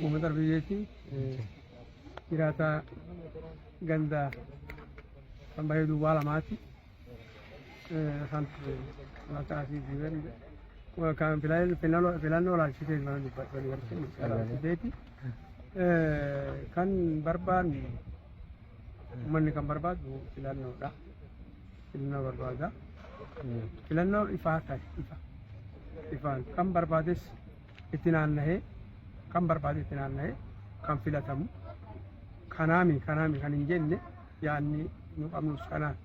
Uummata Arbiyyeetti jiraataa ganda Sanbayee Duwwaa lamaati. Kan maqaa asii diiban kan filannoo ilaalchisee mana dubbatan gartee ilaalchiseeti. Kan barbaadnu uummanni kan barbaadu filannoodha. Filannoo barbaada. Filannoo ifaa ta'e ifa. Ifaan kan barbaades itti naannahee kan barbaade itti naannahee kan filatamu kanaami kanaami kan hin jenne yaadni nu qabnus kanaan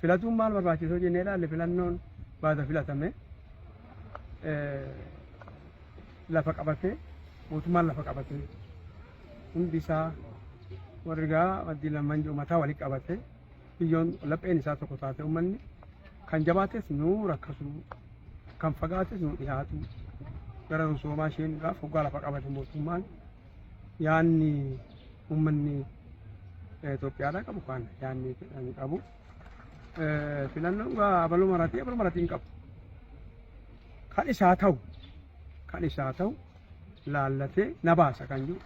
filatuun maal barbaachisoo jennee ilaalle filannoon baada filatame lafa qabatee mootummaan lafa qabatee hundi isaa warri gaa maddii lamman jiru mataa walii qabatee biyyoon lapheen isaa tokko taate uummanni kan jabaates nu rakkasuu kan fagaates nu dhiyaatu gara misoomaa isheenuudhaaf hoggaa lafa qabate mootummaan yaanni uummanni Itoophiyaadhaa qabu kan yaanni fedhan qabu. Filannoon gaa abaluu maratii abaluu maratii hin qabu. Kan isaa ta'u kan isaa ta'u laallatee na baasa kan jiru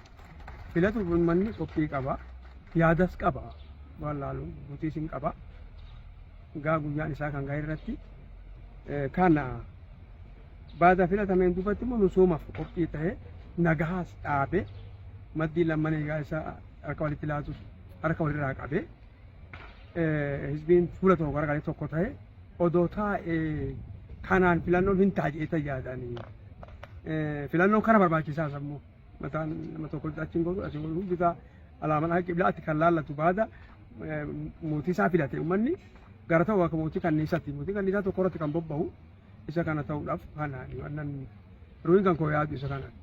filatuuf uummanni qophii qaba yaadas qaba waan laalu butiis hin qaba gaa guyyaan isaa kan gahe irratti kana baada filatameen duubatti immoo misoomaaf qophii ta'ee nagahaas dhaabee maddii lamman egaa isaa harka walitti laatus harka walirraa qabee hizbiin fuula tokko garagalee tokko ta'e odoo taa'ee kanaan filannoon hin ta'a jedhee yaadanii filannoon kana barbaachisaa sammuu mataan nama tokko achiin godhu asiin godhu hundi isaa alaamaan qiblaatti kan laallatu baada mootii isaa filate uummanni gara ta'u akka mootii kanniisaatti mootii kanniisaa tokko irratti kan bobba'u isa kana ta'uudhaaf kanaan wannan ruuhin kan koo yaadu isa kanaan.